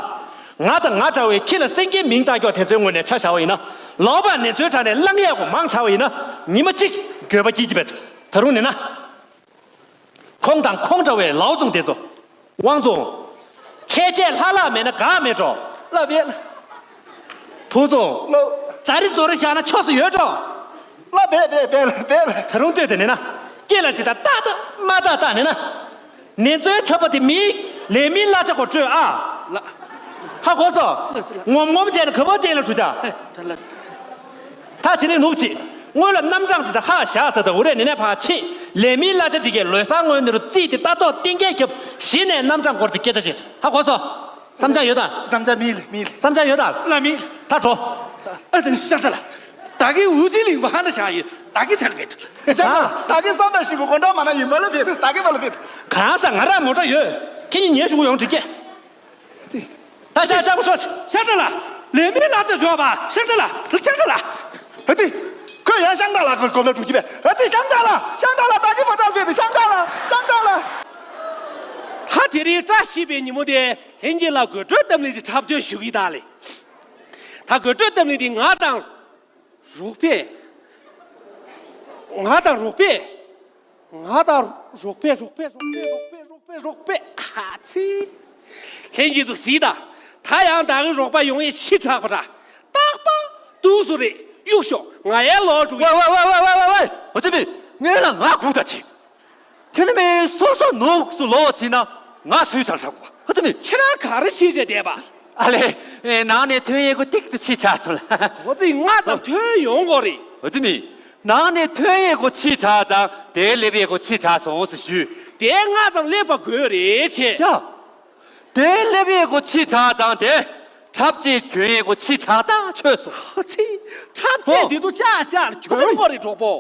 ང་དང་ང་འདྲ་བའི་ཁྱི་ལ་སེང་གེའི་མིང་བཏགས་ཀྱོག་དེ་ཚོའི་ངོས་ནས་ཆ་བཞག་པ་ཡིན་ན། ལའོ་པ་ནེ་ཚོའི་དྲ་ནས་གླང་ཡས་གོ་མང་དྲགས་པ་ཡིན་ན། ཉི་མ་གཅིག་འགྱོད་པ་སྐྱེ་གི་བས་ཏོ། ད་རུང་ནི་ན། ཁོང་དང་ཁོང་འདྲ་བའི་ལའོ་ཙུང་དེ་ཚོ། དབང་ཙུང་། ཆེ་ཆེ་ལྷ་ལྷ་མེད་ན་ག་མེད་འགྲོ། ལ་བས་ལ། བུ་ཙུང་། ལོ། ཛ་རི་ཛོ་རི་བཞག་ན་ཆོས་སུ་ཡོད་འགྲོ། ལ་བས་བས་བས་ལ་བས་ལ། ད་རུང་ལྟོས་དེ་ནས་ན། སྐེ་ལ་ཅི་ད་ཏག་ཏག་མ་ཏག་ཏག་ནས་ན། ནེ་ཙོའི་ཚབ་པ་དེ་མི། ལས་མིའི་གླ་ཆ་གོ་སྤྲོད་ཨ། ལ། ཧ་གོ་སོ། ལ་སི་ལ། ངོམ་ངོམ་བྱས་ན་ག་པར་བསྟན་ལ་གྲུ་ད། ཧེ་ད་ལ་སི། ད་དེ་རིང་ནུག་ཅིག་སྔོན་ལ་རྣམ་གྲངས་དེ་དག་ཧ་བཞག་ཟེར་ད་འུ་རེ་ནི་ནས་ཕར་ཕྱིན། ལས་མིའི་གླ་ཆ་དེ་གའི་ལོ་གསར་སྔོན་ནས་རུ་རྩིས་དེ་ལྟ་རྟོག་གཏན་འཁེལ་རྒྱབ་གཞི་ནས་རྣམ་གྲངས་སྐོར་དེ་སྐད་ཆ་བྱེད་ཧ་གོ་སོ། བསམ་འཆར་ཡོད་ད། བསམ་འཆར་མི་ལ་མི་ལ། བསམ་འཆར་ཡོད་ད། ལ་མི་ལ། ད་འགྲོ། ཨ་ཙི་ཤ་ཁྲ་ལ། ད་གིན་འུ་ཚོའི་གླིང་བ་ཧ་ན་བཞག་ཡོད་ད་གིན་ཚར་བེད། ཤ་ཁྲ་ལ་ད་གིན་བསམ་པ་ཞིག་གི་དགོང་གྲངས་མ་ན་ཡིན་མ་ལ་བེད་ད་གིན་མ་ལ་བེད། གང་ས་ང་རང་མོ་ཊ་ཡོད། ཁྱེད་གཉིས་ཉལ་བཞུགས་ཡོང་འགྲིག་གས། ད་ཅག་ཅག་པོ་ཤོག་ཤ་ཁྲ་ལ། ལས་མིའི་གླ་ཆ་འཇོག་པ་ཤ་ཁྲ་ལ་ཤ་ཁྲ་ལ། ཨ་ཏི། ཁོས་ཡང་ཤང་ཀྲག་ལ་ཁོ་གོམ་ལ་འགྲོ་གི་བས། ཨ་ཏི་ཤང་ཀྲག་ལ་ཤང་ཀྲག་ལ་ད་གི་ཕོ་བྲང་ཕེབས་ཏེ་ཤང་ཀྲག་ལ་ཤང་ཀྲག་ལ། ད་དེ་རིང་བཀྲ་ཤིས་པའི་ཉིན་མོ་དེ་ལྷན་རྒྱས་ལ་དགོད་བྲོའི་གཏམ་གླེང་ཅིག་འཁྲབ་སྟོན་ཞུ་གི་ད་ལེ། ད་དགོད་བྲོའི་གཏམ་གླེང་དེ་ང་དང་། རོགས་པས། ང་དང་རོགས་པས། ང་དང་རོགས་པས་རོགས་པས་རོགས་པས་རོགས་པས་རོགས་པས་རོགས་པས་ཨ་ཙི། ལྷན་རྒྱས་ཚོ་གཟིགས་དང་། ད་ཡང་ད་གི་རོགས་པ་ཡོང་ཡས་ཤི་དྲག་པ་འདྲ། རྟག་པར་འདུག་སུ་རེད་གཡུག་ཤོག་ང་ཡར་ལོག་འགྲོ་གི། ཝེ་ཝེ་ཝེ་ཝེ་ཝེ་ཝེ། འོ་ཙི་མི། ངས་ལ་ང་སྒུག་ད་ཅི། ཁྱེད་ནི་མི་སོ་སོ་ནུག་སུ་ལོག་ཅི་ན་ང་སུའི་ཆར་ས་གོ་ཧ་ཙི་མི། ཁྱེད་རང་ག་རེ་ཤེས་བྱས་བསྡད་པ། ཨ་ལེ། ནང་ནས་ཐོན་ཡས་གོ་ཏིག་ཏུ་ཕྱི་དྲགས་སོང་ལ། འོ་ཙི་ང་ཙམ་ཐོན་ཡོང་གོ་རེད། འོ་ཙི་མི། ནང་ནས་ཐོན་ཡས་གོ་ཕྱི་དྲགས་ཙང་དེ་སླེབས་ཡས་གོ་ཕྱི་དྲགས་སོང་ཟེར་ཞུས། དེ་ང་ཙམ་སླེབས་པ་དགོས་རེད་ཆེ། ཡ། དེ་སླེབས་ཡས་གོ་ཕྱི་དྲགས་ཙང་དེ། འཁྲབ་ཆས་གྱོན་ཡས་གོ་ཕྱི་དྲགས་ད་ཆོས་སོ། ཧ་ཙི། འཁྲབ་ཆས་འདི་ཚོ་ཅག་ཅག་གྱོན་གོ་རེད་གྲོགས་པོ།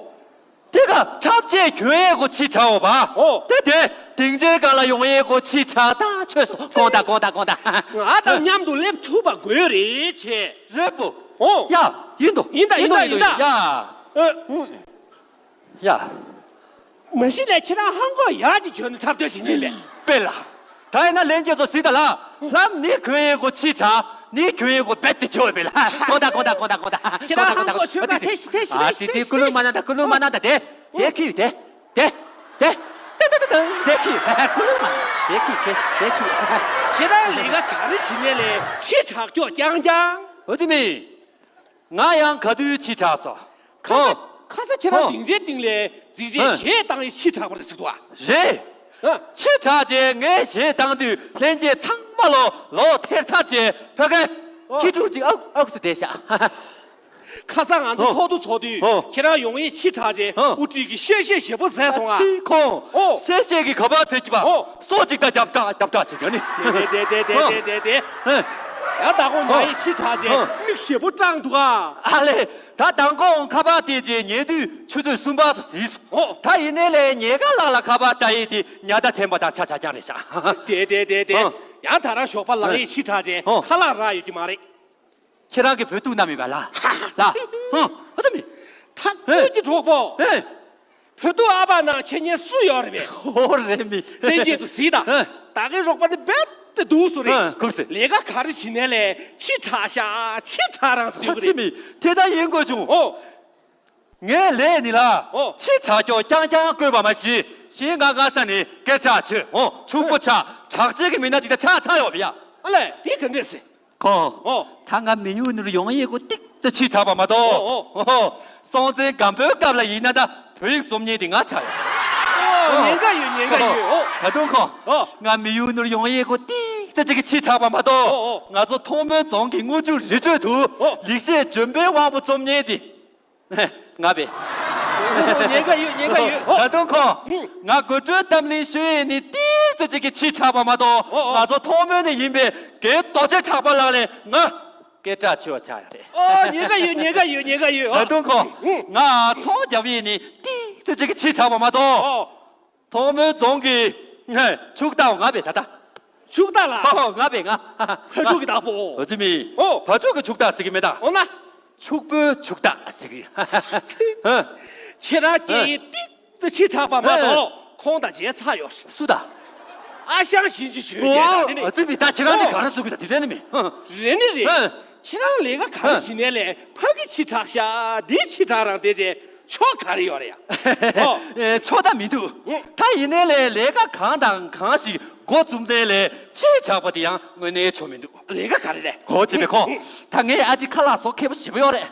དེ་ག་འཁྲབ་ཆས་གྱོན་ཡས་གོ་ཕྱི་དྲགས་འོ་བ། ཨོ། དེ་དེ་སྡིངས་ཆའི་སྒང་ལ་ཡོང་ཡས་གོ་ཕྱི་དྲགས་ད་ཆོས་སོ། དགོངས་དག་དགོངས་དག་དགོངས་དག་ང་དང་མཉམ་དུ་སླེབས་ཐུབ་པ་དགོས་རེད་ཆེ། རེད་པོ། ཨོ། ཡ། ཡིན་དོ། ཡིན་ད་ཡིན་ད་ཡིན་ད། ཡ། ཨ། ཡ། མ་གཞི་ནས་ཁྱེད་རང་ཧང་གོ་ཡག་ཅིག་གྱོན་ནས་འཁྲབ་སྟོན་བྱེད་ཉེན་མེད། དཔེ་ལ། ད་ཡིན་ན་ལྷན་རྒྱས་ཚོ་གཟིགས་དང་ལ། ལྷམ་ནི་གྱོན་ཡས་གོ་ཕྱི་དྲགས། ནི་གྱོན་ཡས་གོ་རྦད་དེ་བྱེད་འོས་པས་ལ། དགོངས་དག་དགོངས་དག་དགོངས་དག་དགོངས་དག་ཁྱེད་རང་ཧང་གོ་ཆོས་ཁ་ཐེ་ཤི་ཐེ་ཤི་ཨ་ཐེ་ཤི་ཤི་ཐེ་ཤི། ཀུ་ལུ་མ་ན་ད་ཀུ་ལུ་མ་ན་ད་དེ། དེ་ཁི་དེ། དེ། དེ། དེ་དེ་དེ་དེ་དེ་ཁི། ཀུ་ལུ་མ་ན། དེ་ཁི་ཁེ་དེ་ཁི། ཁྱེད་རང་ལས་ཀ་ག་རེ་བྱེད་ནས་ལས་ཕྱི་དྲགས་ཀྱོག་རྐྱང་རྐྱང་། འོ་དེ་མིན། ང་ཡང་ག་དུས་ཕྱི་དྲགས་སོ། ཁ་ས། ཨོ། ཁ་ས་ཁྱེད་རང་ཨོ། སྡིངས་ཆའི་སྟེང་ལས་འཛིག་རེས་ཨ། གཞས་བཏང་ཡས་ཕྱི་དྲགས་པ་རེད་ཟེར་འདུག་ཨ། རེད། ཨ། ཕྱི་དྲགས་རྗེས་ངས་གཞས་བཏང་དུས་ལྷན་རྒྱས་ཚང་མ་ལོ་ལོག་ཐེར་ཚར་རྗེས་ཕ་གི་ཨོ། ཁྱི་ཕྲུག་ཅིག་ཨག་ཨག་སུ་བསྡད་ཤག་ཁ་ས་ང་ཚོ་ཨོ། ཚོགས་འདུ་ཚོགས་དུས་ཨོ། ཁྱེད་རང་ཡོང་ཡས་ཕྱི་དྲགས་རྗེས་ཨོ། དབུ་ཁྲིད་ཀྱིས་གཤེ་གཤེ་ཞེ་པོ་བཟས་སོང་ཨ། ཚིག་ཁོང་ཨོ། གཤེ་གཤེ་གི་ག་པར་ཚེ་སྐྱིད་པ་ཨོ། སོ་ཅིག་ད་རྒྱབ་ཀ་རྒྱབ་ཀ་ཅིག་ཡོད་ནི། དེ་དེ་དེ་དེ་ཨོ། དེ་དེ་དེ། ཨེ། ཡ་ད་ཁོ་ཉ་ཡི་ཕྱི་དྲགས་རྗེས་མིག་ཞེ་པོ་སྐྲངས་འདུག་ཨ། ཨ་ལེ། ད་མདང་དགོང་ཁ་པར་བལྟས་རྗེས་ཉལ་དུས་ཆུ་ཚོད་གསུམ་པ་སོ་ཟིན་སོང་། ཨོ། ད་ཡིན་ནའི་ལས་ཉལ་ཁ་ལག་ལ་ཁ་པར་ལྟ་ཡི་དེ་ཉལ་ཐ་འཐེན་པ་དང་ཆ་ཆ་རྐྱང་རེད་ཤག་དེ་དེ་དེ་དེ། ཨོ། ཡང་ད་རང་ཞོགས་པ་ལངས་ཡི་ཕྱི་དྲགས་རྗེས་ཨོ། ཁ་ལག་རག་ཡོད་ཀྱི་མ་རེད། ཁྱེད་རང་གི་བོད་ཐུག་ན་མེད་པ་ལ། ལ། ཧུང་། ཨ་ཙི་མི། ཐ་ཨེ། ཁོས་ཀྱི་གྲོགས་པོ། ཨེ། བོད་ཐུག་ཨ་ཕ་ནང་ཁྱེད་ཉེ་སུ་ཡོད་རེད་པས། ཨོ་རེད་མི། ལྷན་རྒྱས་ཚོ་གཟིགས་དང་། ཨེ། ད་གའི་རོགས་པ་ནི་རྦད་དེ་སྡུག་སུ་རེད། ཨེ། ཁུག་སེ། ལས་ཀ་ག་རེ་བྱེད་ནས་ལས་ཕྱི་དྲགས་ཤག་ཕྱི་དྲགས་རང་སུ་ཡོད་ཨ་ཙི་རེད། མི། དེ་ལྟར་ཡིན་དགོས་བྱུང་། ཨོ། ངའི་ལས་ནི་ལ། ཨོ། ཕྱི་དྲགས་ཀྱོག་རྐྱང་རྐྱང་བཀོད་པ་མ་གཞི། ཞེ་ང་ང་ས་ནི་སྐད་གྲགས་ཆོད། ཨོ། ཕྱུག་པོ་ཆགས་དྲག་ཆས་ཀྱི་མི་སྣ་ཅིག་ད་ཆགས་ཚར་ཡོད་པ་ཡ། ཨ་ལས་དེ་ག་འདྲས་སེ། ཁོང་། ཨོ། ད་ང་མི་ཡུལ་ནུར་ཡོང་ཡས་གོ་ཏིག་ཙ་ཕྱི་དྲགས་པ་མ་གཏོགས། ཨོ་ཨོ། ཨོ། སྲོང་བཙན་སྒམ་པོའི་སྐབས་ལ་ཡིན་ན་ད་བོད་ཡིག་རྩོམ་མཁན་དེ་ང་ཆགས་ཡོད། ཨོ། ཉེན་ཁ་ཡོད་ཉེན་ཁ་ཡོད། ཨོ། ད་དུང་ཁོང་། ཨོ། ང་མི་ཡུལ་ནུར་ཡོང་ཡས་གོ་ཏིག་ཙ་ཅིག་གི་ཕྱི་དྲགས་པ་མ་གཏོགས། ཨོ་ཨོ། ང་ཚོ་ཐོག་མོའི་རྫོང་གི་དངུལ་ཆུ་རི་ཁྲོད་དུ། ཨོ། ལེགས་བཤད་ལྗོན་པའི་དབང་པོ་རྩོམ་མཁན་དེ། ང་པས། ཉེན་ཁ་ཡོད་ཉེན་ཁ་ཡོད། ད་དུང་ཁོང་། ང་དགོད་བྲོའི་གཏམ་གླེང་ཤོད་ཡས་ནི་ཏིག་ཙ་ཅིག་གི་ཕྱི་དྲགས་པ་མ་གཏོགས། ཨོ་ཨོ། ང་ཚོ་ཐོག་མོ་ནས་ཡིན་པའི་རྒན་རྡོ་རྗེ་གྲགས་པ་ལགས་ལས་ང་སྐད་གྲགས་ཆེ་བ་ཆགས་ཡོད་རེད། ཨོ་ཉེན་ཁ་ཡོད་ཉེན་ཁ་ཡོད་ཉེན་ཁ་ཡོད། ད་དུང་ཁོང་། ང་ཚོང་རྒྱབ་ཡས་ནི་ཏིག་ཙ་ཅིག་གི་ཕྱི་དྲགས་པ་མ་གཏོགས། ཨོ། ཐོག་མོའི་རྫོང་གི་ཕྱུག་བདག་ང་པས་ད་ལྟ། ཕྱུག་བདག་ལ། ཨོ་ང་པས་ང་། ཕ་ཕྱུག་གི་བདག་པོ། འོ་དེ་མིན། ཨོ། ཕ་ཕྱུག་གི་ཕྱུག་བདག་ཟེར་གི་མེད་ད། འོ་ན། ཕྱུག་པོའི་ཕྱུག་བདག་ཟེར་གི། ཧ། ཁྱེད་རང་སྐད་ཡིག་ཏིག་ཙི་ཕྱི་དྲགས་པ་མ་གཏོགས་ཁོང་དང་མཇལ་ཚར་ཡོད། སུ་ད། ཨ་ཞང་ཞིན་ཅི་ཞུས་ཀྱི་ཨོ་དེ་ནི། ཨ་ཙི་མི་ད་ཁྱེད་རང་འདི་ག་རེ་ཟེར་གི་ད་དེ་འདྲ་ནི་མིན། རེད་ནི་རེད། ཁྱེད་རང་ལས་ཀ་ག་རེ་བྱེད་ནས་ལས་ཕ་གི་ཕྱི་དྲགས་ཤག་འདི་ཕྱི་དྲགས་རང་དེ་རྗེས་ཆོ་ག་རེ་ཡོད་རེད་ཡ། ཨོ། ཨེ། ཆོ་ད་མི་འདུག་ཨུ། ད་ཡིན་ནའི་ལས་ལས་ཀ་གང་དང་གང་ཞིག་འགོ་བཙུགས་ནའི་ལས་ཕྱི་དྲགས་པ་དེ་ཡང་དངོས་གནས་ཆོ་མི་འདུག་ལས་ཀ་ག་རེ་རེད། ཧོ་ཅེ་མེ་ཁོ། ད་ངས་ཨ་ཅེ་ཁ་ལག་བཟོ་མཁས་པོ་ཞེ་པོ་ཡོད་རེད།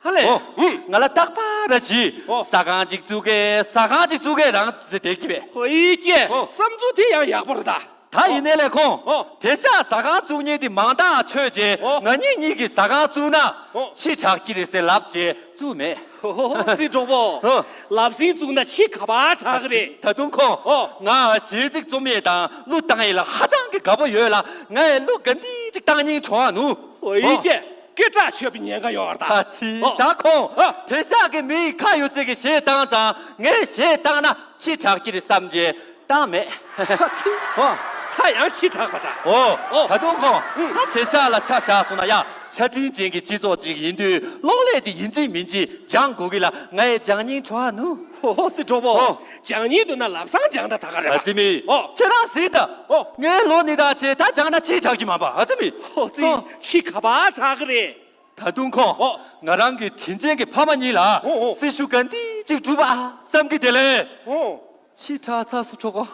ཧ་ལས། ཨོ། ཨུ། ང་ལ་རྟག་པར་ར་ཞིག་ཨོ། ཟ་ཁང་ཅིག་བཙུགས་གེ་ཟ་ཁང་ཅིག་བཙུགས་གེ་རང་ཟེར་བསྡད་ཀྱི་བས། ཧོ་ཡི་ཀྱེ། ཨོ། བསམ་ཚུལ་དེ་ཡང་ཡག་པོ་རེད་ད། ད་ཡིན་ནའི་ལས་ཁོང་། ཨོ། དེ་ཤག་ཟ་ཁང་བཙུགས་མཁན་དེ་མང་དག་ཆོད་རྗེས། ཨོ། ང་གཉིས་གཉིས་ཀྱིས་ཟ་ཁང་བཙུགས་ན། ཨོ། ཕྱི་དྲགས་ཀྱི་རེད་ཟེར་ལབ་རྗེས་བཙུགས་མེད། ཨོ་ཙི་གྲོགས་པོ། ཨོ། ལབ་སྲིང་བཙུགས་ན་ཕྱི་ག་པར་དྲག་གི་རེད། ད་དུང་ཁོང་། ཨོ། ང་གཞས་ཚིག་རྩོམ་ཡས་དང་གླུ་བཏང་ཡས་ལ་ཧ་ཅང་གི་དགའ་པོ་ཡོད་ལ་ངས་གླུ་ག་འདི་ཅིག་བཏང་སྙིང་བྲོ་བ་ནུ། ཨོ་ཡིན་ཀྱེ། སྐད་གྲགས་ཆོད་པའི་ཉེན་ཁ་ཡོད་རེད་ད། ཨ་ཙི། ཨོ། ད་ཁོང་། ཨོ། དེ་ཤག་གི་མི་ཁ་ཡོད་ཚད་ཀྱི་གཞས་བཏང་ཙང་ངས་གཞས་བཏང་ན་ཕྱི་དྲགས་ཀྱི་རེད་བསམ་རྗེས་བཏང་མེད། ཨ་ཙི། ཨོ། ད་ཡང་ཕྱི་དྲགས་པ་འདྲ། ཨོ། ཨོ། ད་དུང་ཁོང་། ཨུ། ད་དེ་ཤག་ལ་ཆ་བཞག་སོང་ན་ཡ་ཆ་འཕྲིན་ཅན་གྱི་སྤྱི་ཚོགས་ཅིག་ཡིན་དུས་གློག་ཀླད་དེ་ཡིན་གཅིག་མིན་གཅིག་སྦྱང་དགོས་གི་ལ་ངས་སྦྱང་སྙིང་བྲོ་བ་ནུ། ཨོ་ཙི་གྲོགས་པོ། ཨོ། སྦྱང་སྙིང་འདོད་ན་ལམ་སང་སྦྱང་ད་ད་ག་རེད་པ། ཨ་ཙི་མི། ཨོ། ཁྱེད་རང་གཟིགས་ད། ཨོ། ངའི་ལོ་ནི་ད་ཆེ་ད་སྦྱང་ན་ཕྱི་དྲགས་ཀྱི་མ་པ་ཨ་ཙི་མི། ཨོ་ཙི། ཨོ། ཕྱི་ག་པར་དྲག་གི་རེད། ད་དུང་ཁོ། ཨོ། ང་རང་གི་དྲིན་ཅན་གྱི་ཕ་མ་གཉིས་ལ། ཨོ་ཨོ། སྲི་ཞུ་ག་འདི་གཅིག་སྒྲུབ་ཨ་བསམ་གི་དེ་ལས། ཨོ། ཕྱི་དྲགས་ཚར་སོང་གྲོགས་པོ།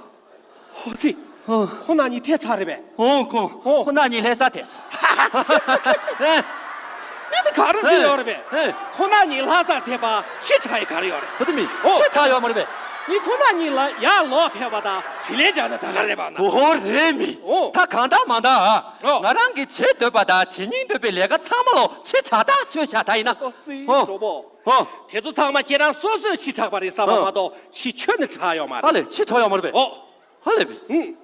ཨོ་ཙི། ཨོ། ཁོ་ན་གཉིས་ཐད་ཚར་རེད་པས། ཨོ་ཁོ། ཨོ། ཁོ་ན་གཉིས་ལྷ་སར་ཐད་སོང་། ཨེ། མི་དེ་ག་རེ་ཟེར་ཡོད་རེད་པས། ཨེ། ཁོ་ན་གཉིས་ལྷ་སར་ཐད་པ་ཕྱི་དྲགས་ཡས་ག་རེ་ཡོད་རེད། ཨོ་ཙི་མི། ཨོ། ཕྱི་དྲགས་ཡོད་མ་རེད་པས། ནི་ཁོ་ན་གཉིས་ལ་ཡར་ལོག་ཕེབས་པ་དང་དྲིན་ལན་འཇལ་ན་ད་ག་རེད་པ་ན། ཨོ་རེད་མི། ཨོ། ད་གང་ལྟར་མང་ལྟར་ཨ། ཨོ། ང་རང་གིས་བྱེད་འདོད་པ་དང་བྱེད་སྙིང་འདོད་པའི་ལས་ཀ་ཚང་མ་ལོ་ཕྱི་དྲགས་ད་ཆོད་བཞག་ད་ཡིན་ན། ཨོ་ཙི། ཨོ། གྲོགས་པོ། ཨོ། དེ་ཚོ་ཚང་མ་ཁྱེད་རང་སོ་སོས་ཕྱི་དྲགས་པ་རེད་བསམ་པ། ཨོ། མ་གཏོགས་ཕྱི་ཁྱོན་ནས་དྲགས་ཡོད་མ་རེད། ཨ་ལས་ཕྱི་དྲགས་ཡོད་མ་རེད་པས། ཨོ། ཧ་ལས་པས། ཨུ།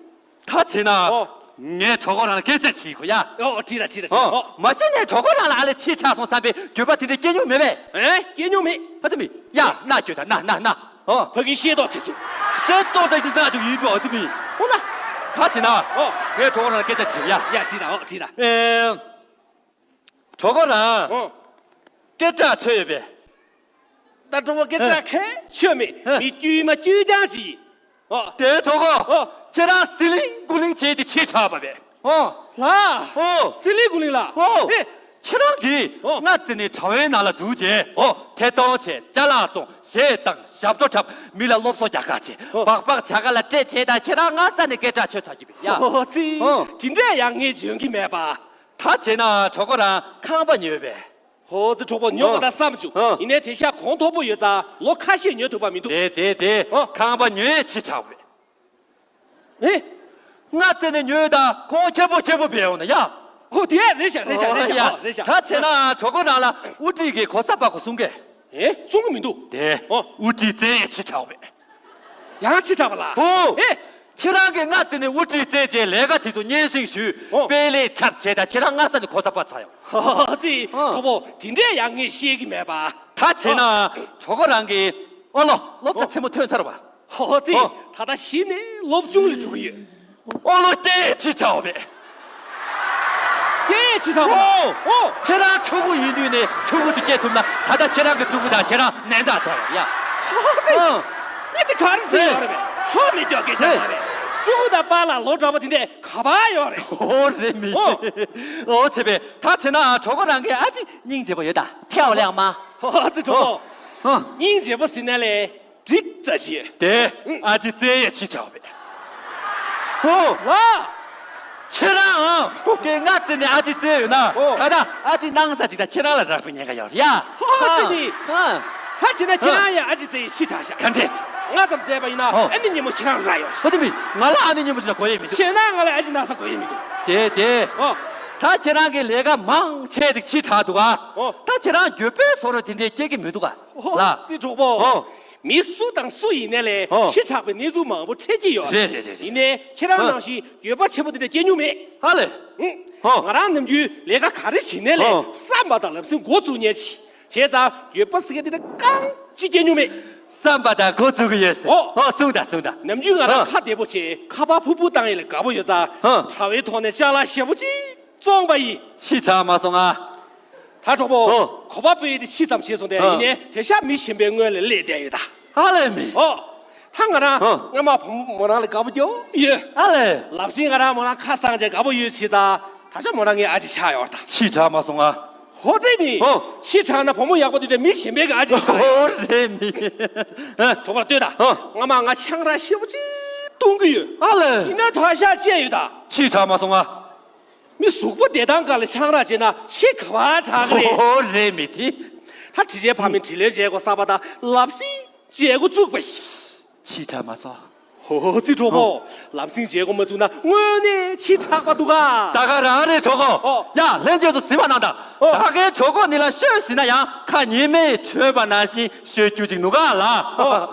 ད་བྱས་ན། ཨོ། ངས་གྲོགས་པོ་རང་ལ་སྐད་ཆ་དྲིས་དགོས་ཡ། ཨོ་ཨོ་དྲིས་ད་དྲིས་ད་དྲིས་ད། ཨོ། ཨོ། མ་གཞི་ནས་གྲོགས་པོ་རང་ལ་ཨ་ལས་ཕྱི་དྲགས་སོང་བསམ་པའི་འགྱོད་པ་དེ་འདྲ་སྐྱེ་མྱོང་མེད་པས། ཨེ་སྐྱེ་མྱོང་མེད། ཨ་ཙི་མི། ཡ་ཨོ། ན་འགྱོད་ད་ན་ན་ན། ཨོ། ཕ་གི་ཤེས་རྟོགས་བྱེད་ཚུལ། ཤེས་རྟོགས་བྱེད་ཚུལ་ད་ཅིག་ཡིན་འགྲོ་ཨ་ཙི་མི། ཨོ་ན། ད་བྱེད་ན། ཨོ། ངས་གྲོགས་རང་ལ་སྐད་ཆ་དྲིས་ཡ། ཡ་དྲིས་ད། ཨོ་དྲིས་ད། ཨེ། གྲོགས་རང་། ཨོ། སྐད་གྲགས་ཆོད་ཡོད་པས། ད་གྲོགས་པོ་སྐད་གྲགས་ཁས་ཆོད་མེད། ཨེ། མི་དཀྱུས་མ་དཀྱུས་རྐྱང་ཞིག། ཨོ། དེ་གྲོགས་པོ། ཨོ། ཁྱེད་རང་ཟི་ལིང་གུ་ལིང་བྱས་ཏེ་ཕྱི་དྲགས་པ་བས། ཨོ། ལགས། ཨོ། ཟི་ལིང་གུ་ལིང་ལགས། ཨོ། ཨེ། ཁྱེད་རང་གིས། ཨོ། ང་བཙལ་ནས་དྲ་བའི་ནང་ལ་འཛུལ་རྗེས། ཨོ། ཐད་གཏོང་བྱས། ཅ་ལག་བཙོང་། གཞས་བཏང་། ཞབས་བྲོ་འཁྲབ། མི་ལ་སློབ་གསོ་རྒྱག་ཁ་བྱས། ཨོ། སྦག་སྦག་བྱ་དགའ་ལ་སྤྲད་བྱས། ད་ཁྱེད་རང་སྔ་ས་ནས་སྐད་གྲགས་ཆོད་ཚར་གྱི་བས་ཡ། ཨོ་ཙི། ཨོ། དེ་འདྲས་ཡང་ངས་འཇོན་གྱི་མེད་པ། ད་བྱས་ན་གྲོགས་པོ་རང་ཁང་པ་ཉོས་པས། ཧོ་ཙི། གྲོགས་པོ་ཉོ་བ་ད་བསམ་བྱུང་། ཨོ། ཡིན་ནའི་དེང་སང་གོང་མཐོ་པོ་ཡོད་ཙང་ལོ་ཁ་ཤས་ཉོ་ཐུབ་པ་མི་འདུག། དེ་དེ་དེ། ཨོ། ཁང་པ་ཉོས་ཕྱི་དྲགས་པས། ཨེ། ང་བཙལ་ནས་ཉོས་ད་ཁོང་ཁྱེད་པོ་ཁྱེད་པོ་བས་འོང་ན་ཡ། ཨོ་དེ་ཡ་རེད་ཤག་རེད་ཤག་རེད་ཤག་ཨོ་ཡ། ཨོ་རེད་ཤག་ད་བྱས་ན་གྲོགས་པོ་རང་ལ་དབུ་ཁྲིད་ཀྱིས་གོ་ས་སྤར་དགོས་གསུང་གས། ཨེ། གསུང་གི་མི་འདུག། དེ། ཨོ། དབུ་ཁྲིད་བཙལ་ཡས་ཕྱི་དྲགས་པས། ཡང་ཕྱི་དྲགས་པ་ལ། ཨོ། ཨེ། ཁྱེད་རང་གིས་ང་བཙལ་ནས་དབུ་ཁྲིད་བཙལ་རྗེས་ལས་ཀ་དེ་ཚོ་སྙན་སེང་ཞུས། ཨོ། དཔེ་ལེགས་འཁྲབ་བྱས། ད་ཁྱེད་རང་སྔ་ས་ནས་གོ་ས་སྤར་ཚར་ཡོང་། ཧ་ཧ་ཙི། ཨོ། གྲོགས་པོ་དེ་འདྲས་ཡང་ངས་ཤེས་ཀྱི་མེད་པ། ད་བྱས་ན་གྲོགས་པོ་རང་གིས་ཨོ་ལོ་སློབ་གྲྭ་ཆེན་མོ་ཐོན་ཚར་བ། ཧ་ཧ་ཙི། ཨོ། ད་ལྟ་གཞི་ནས་སློབ་ཆུང་ལ་འགྲོ་གི་ཡོད། ཨོ་ལོ་སྐྱེས་ཕྱི་དྲགས་པས། སྐྱེས་ཕྱི་དྲགས་པ། ཨོ། ཨོ། ཁྱེད་རང་ཕྲུ་གུ་ཡིན་དུས་ནས་ཕྲུ་གུ་ཅིག་སྐྱེས་ཐུབ་ན། ད་ལྟ་ཁྱེད་རང་གི་ཕྲུ་གུ་དང་ཁྱེད་རང་ནན་ཏག་ཆགས་ཡོད་ཡ། ཧ་ཧ་ཙི། ཨོ། མི་དེ་ག་རེ་ཟེར་ཡོད་རེད་པས། ཆོ་མི་སྐྱོ་སྐད་ཆ་མ་རེད། ཕྲུ་གུ་དང་པཱ་ལགས་ལོ་འདྲ་པོ་དེ་འདྲས་ག་པར་ཡོད་རེད། ཨོ་རེད་མི། ཨོ། ཨོ་བྱས་པས། ད་བྱས་ན་གྲོགས་པོ་རང་གིས་ཨ་ཅེ་སྙིང་རྗེ་པོ་ཡོད་ད། ཐལ་ལེགས་མ། ཧ་ཧ་ཙི། གྲོགས་པོ། ཨོ། སྙིང་རྗེ་པོ་ཟེར་ན་ལས། འགྲིག་ཙ་ཞིག། དེ། ཨུ། ཨ་ཅེ་བཙལ་ཡས་ཕྱི་དྲགས་པས། ཧོ། ལགས། ཁྱེད་རང་ཨང་། དེ་ང་བཙལ་ནས་ཨ་ཅེ་བཙལ་ཡོད་ན། ཨོ། ད་ལྟ་ཨ་ཅེ་སྣང་ས་ཅིག་དང་ཁྱེད་རང་ལ་རག་པའི་ཉེན་ཁ་ཡོད་རེད་ཡ། ཧོ་ཧོ། ཨ་ཙི་ནི། ཨ། ད་བྱས་ན་ཁྱེད་རང་ཡང་ཨ་ཅེ་བཙལ་ཡས་ཕྱི་དྲགས་ཤག། ག་འདྲས། ང་ཙམ་བཙལ་བ་ཡིན་ན། ཨོ། ཨ་ནེ་སྙན་མོ་ཁྱེད་རང་རག་ཡོད། ཧོ་དེ་མི། ང་ལ་ཨ་ནེ་སྙན་མོ་ཞིག་ལ་དགོས་ཡས་མི་འདུག། བྱས་ན་ང་ལ་ཨ་ཅེ་སྣང་ས་དགོས་ཡས་མི་འདུག། དེ་དེ། ཨོ། ད་ཁྱེད་རང་གི་ལས་ཀ་མང་ཆེ་ཅིག་ཕྱི་དྲགས་འདུག་ག། ཨོ། ད་ཁྱེད་རང་འགྱོད་པའི་བཟོ་འདྲ་དེ་འདྲས་སྐྱེ་གི་མི་འདུག་ག། ཨོ། ལགས། ཙི་གྲོགས་པོ། ཨོ། མི་སུ་དང་སུ་ཡིན་ནའི་ལས། ཨོ། ཕྱི་དྲགས་པའི་གནས་ཚུལ་མང་པོ་འཕྲད་ཀྱི་ཡོད་རེད། རེད་རེད་རེད། ཡིན་ནའི་ཁྱེད་རང། ཨོ། ནང་བཞིན་འགྱོད་པ་ཆེན་པོ་དེ་འདྲ་སྐྱེ་མྱོང་མེད། ཨ་ལས། ཨང་། ཨོ། ང་རང་ནམ་རྒྱུན་ལས་ཀ་ག་རེ་བྱེད་ནའི་ལས། ཨོ། བསམ་པ་དང་ལམ་སེང་འགོ་བཙུགས་མཁན་ཞིག་བྱས་ཙང་འགྱོད་པ་ཟེར་མཁན་དེ་འདྲ་རྐང་གཅིག་སྐྱེ་མྱོང་མེད། བསམ་པ་དང་འགོ་བཙུགས་ཀྱི་ཡོད་ཟེར། ཨོ། ཨོ་གསུངས་དང་གསུངས་དང་། ནམ་རྒྱུན་ང་རང་། ཨོ། ཁ་བདེ་པོ་བྱས། ཁ་པར་ཕུར་ཕུར་བཏང་ཡས་ལ་དགའ་པོ་ཡོད་ཙང་། ཨོ། དྲ་བའི་ཐོག་ནས་ཅ་ལག་ཞེ་པོ་ཅིག་བཙོངས་པ་ཡིན། ཕྱི་དྲགས་མ་སོང་ང་། ད་གྲོགས་པོ། ཨོ། གོ་བ་སྤོས་ཡས་དེ་ཤི་ཙམ་བྱས་སོང་སྟེ། ཨོ། ཡིན་ནའི་དེང་སང་མི་གཞན་པའི་སྔོན་ལ་སླེབས་བསྡད་ཡོད་ད། ཨ་ལས་མི། ཨོ། ད་ང་རང་། ཨོ། སྔ་མ་བུ་མོ་མོ་རང་ལ་དགའ་པོ་རྒྱབ་ཡོད། ཨ་ལས། ལབ་སེང་ང་རང་མོ་རང་ཁ་སང་བྱས་དགའ་པོ་ཡོད་བྱས་ཙང་། ད་ཆ་མོ་རང་ངའི་ཨ་ཅེ་ཆགས་ཡོད་ད། ཕྱི་དྲགས་མ་སོང་ང་། ཧོ་ཙི་མི། ཨོ། ཕྱི་དྲགས་ན་བུ་མོ་ཡག་པོ་དེ་འདྲ་མི་གཞན་པའི་གི་ཨ་ཅེ་ཆགས་ཡོད། ཨོ་རེད་མི། ཨ། གྲོགས་པོ་ལྟོས་དང་། ཨོ། སྔ་མ་ང་ཆང་རག་ཞེ་པོ་ཅིག་བཏུང་གི་ཡོད། ཨ་ལས། ཡིན་ན་ད་ཆ་བཅད་ཡོད་ད། ཕྱི་དྲགས་མ་སོང་ང་། མི་གཟུགས་པོ་བདེ་ཐང་སྒང་ལ་ཆང་རག་བཅད་ན་ཕྱི་ག་པར་དྲག་གི་རེད། ཨོ་རེད་མི་དེ། ད་དྲི་ཆེན་ཕ་མའི་དྲིན་ལན་འཇལ་དགོས་བསམ་པ་དང་ལབ་སེང་འཇལ་འགོ་བཙུགས་པ་ཡིན། ཕྱི་དྲགས་མ་སོང་། ཧོ་ཙི་གྲོགས་པོ། ཨོ། ལབ་སེང་འཇལ་འགོ་མ་བཙུགས་ན་དངོས་གནས་ཕྱི་དྲགས་པ་འདུག་ག། ད་ག་རང་རེད་གྲོགས་པོ། ཨོ། ཡ་ལྷན་རྒྱས་ཚོ་གཟིགས་པ་གནང་དང་། ཨོ། ད་གའི་གྲོགས་པོ་འདི་ལ་ཤོད་ཟེར་ན་ཡང་ཁ་ཉི་མས་ཁྲོས་པ་ནང་བཞིན་ཤོད་རྒྱུ་ཅིག་འདུག་ག་ལ། ཨོ།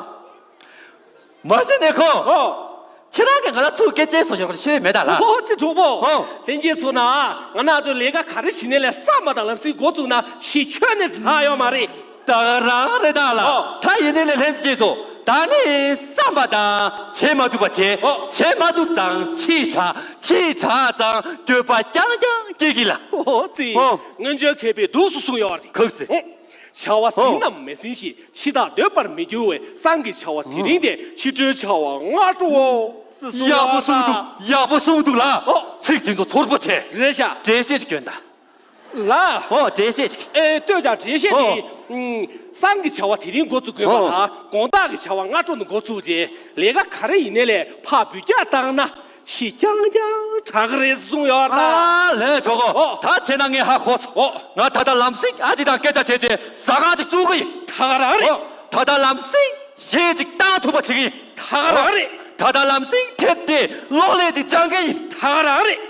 མ་གཞི་ནས་ཁོ། ཨོ། ཁྱེད་རང་གིས་ང་ལ་ཚུར་སྐད་ཆ་བཟོ་ཞོར་ཤོད་མེད་ད་ལ། ཨོ་ཙི་གྲོགས་པོ། ཨོ། ལྷན་རྒྱས་ཚོ་ན་ང་རང་ཚོའི་ལས་ཀ་ག་རེ་བྱེད་ནའི་ལས་བསམ་པ་དང་ལམ་སེང་འགོ་བཙུགས་ན་ཕྱི་ཁྱོན་ནས་དྲག་ཡོད་མ་རེད། ད་ག་རང་རེད་ད་ལ། ཨོ། ད་ཡིན་ནའི་ལས་ལྷན་རྒྱས་ཚོ་ད་ནི་བསམ་པ་དང་བྱེད་མ་ཐུབ་པ་བྱེད། ཨོ། བྱེད་མ་ཐུབ་ཙང་ཕྱི་དྲགས། ཕྱི་དྲགས་ཙང་འགྱོད་པ་རྐྱང་རྐྱང་སྐྱེ་གི་ལ། ཨོ་ཙི། ཨོ། སྔོན་བྱོན་མཁས་པས་འདུག་སེ་གསུངས་ཡོད་རེད། ཁག་སེ། ཨོ། བྱ་བ་ཟིན་ནམ་མི་ཟིན་ཞིག། འཆི་བདག་འདོད་པར་མི་འགྱུར་བས། སྲང་གི་བྱ་བ་དེ་རིང་སྟེ། ཕྱི་དྲོའི་བྱ་བ་སྔ་དྲོའོ། ཟེར་གསུངས་ཡག་པོ་གསུངས་འདུག། ཡག་པོ་གསུངས་འདུག་ལ། ཨོ། ཚིག་དེ་ཚོ་ཚོར་པོ་ཆེ། རེད་ཤག། འགྲེལ་བཤད་ཅིག་སྐྱོན་དང་། ལ། ཨོ་འགྲེལ་བཤད་ཅིག། ཨེ་ལྟོས་ཀྱང་འགྲེལ་བཤད་དེ། ཨོ། ཨུམ། སྲང་གི་བྱ་བ་དེ་རིང་འགོ་བཙུགས་དགོས་པ་དང་། ཨོ། དགོང་དག་གི་བྱ་བ་སྔ་དྲོ་ནས་འགོ་བཙུགས་རྗེས་ལས་ཀ་ག་རེ་ཡིན་ནའི་ལས་ཕར་འབུད་རྒྱག་བཏང་ན། ཕྱི་རྐྱང་རྐྱང་དྲག་གི་རེད་གསུངས་ཡོད་ད། ཨ་ལས་གྲོགས་པོ། ཨོ། ད་བྱས་ན་ངས་ཧ་གོ་སོང་། ཨོ། ང་ད་ལྟ་ལམ་སེང་ཨ་ཅེ་དང་སྐད་ཆ་བྱས་རྗེས་ཟ་ཁང་ཅིག་བཙུགས་གི་ཡིན། ད་ག་རང་རེད། ཨོ། ད་ལྟ་ལམ་སེང་གཞས་ཅིག་བཏང་ཐུབ་པ་བྱེད་ཀྱི་ཡིན། ད་ག་རང་རེད། ད་ལྟ་ལམ་སེང་དེབ་དེ་གློག་ཀླད་དེ་སྦྱང་གི་ཡིན། ད་ག་རང་རེད།